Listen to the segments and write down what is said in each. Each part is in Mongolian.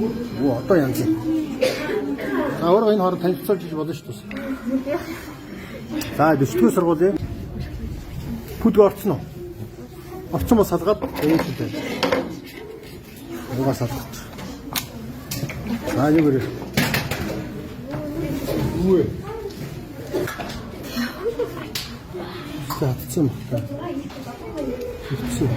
Оо, одоо янз юм. За, өөрөө энэ хооронд танилцуулж иж болно шүү дээ. За, 40-р сургуулийн пүдг орцсон уу? Орцсон бол салгаад ээж дээ. Угаа салгах. За, юу гэрээ. Юу вэ? За, татсан ба. Хэцүү.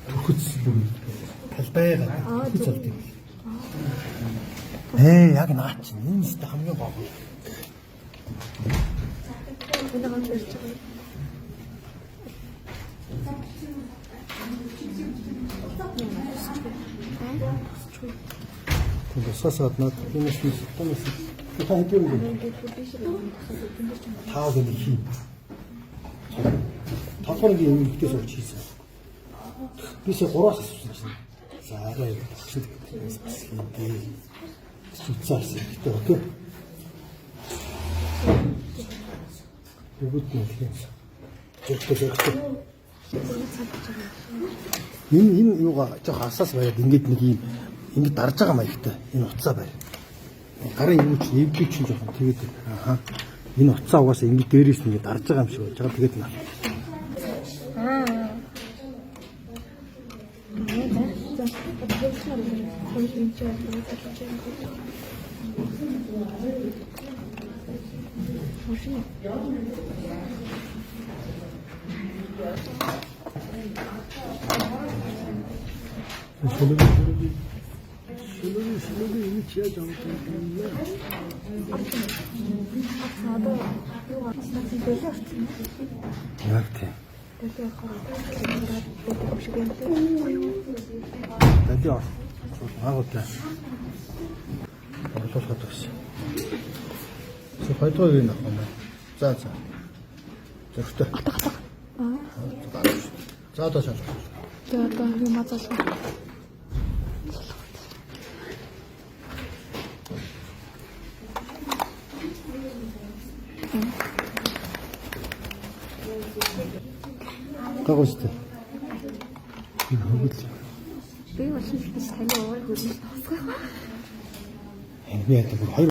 Түрхэц бүр талбайгаа түрхэц болд юм. Ээ, яг наа чинь энэ ч хамгийн гол. Энэ гол ирж байгаа. Тэнд усаас гаднаад тиймээс нь томс та хэд юм бэ? Таа гэнэ хий. Толгоор ингээ юм ихтэй сууж хийсэн. Би сая гураас асуусан чинь. За арай багш тэгээд бас хийдээ. Зүцээс ихтэй окей. Бүгд нэг юм. Зөвхөн зөвхөн. Энэ юугаа жоох асаас бариад ингээд нэг юм ингээд дарж байгаа маягтай. Энэ утсаа барь. Гарын юу ч эвгүй чинь жоохон тэгээд ааха. Энэ утсаа угаасаа ингээд дээрээс нь ингээд дарж байгаа юм шиг болж байгаа. Тэгээд наа. Шүлэг шүлэг шүлэг энэ чи яаж авах юм бэ? Одоо юу гарсан бэ? Орсон. Яг тийм. Дэлхий орохоор байдаг юм шиг юм лээ. Дадиа ор. Агуутай. Орлуулахад байсан. Чи хоёрдугаар юм авах юм байна. За за. Зөрөгтэй. Атга атга. Аа. За одоо шалгах. Тэгээ одоо юм азалгаа. Гагуу шүү дээ. Энэ хөгөл. Би бол хэлж таны уур хөрөж тусгах. Би яг бүр хоёр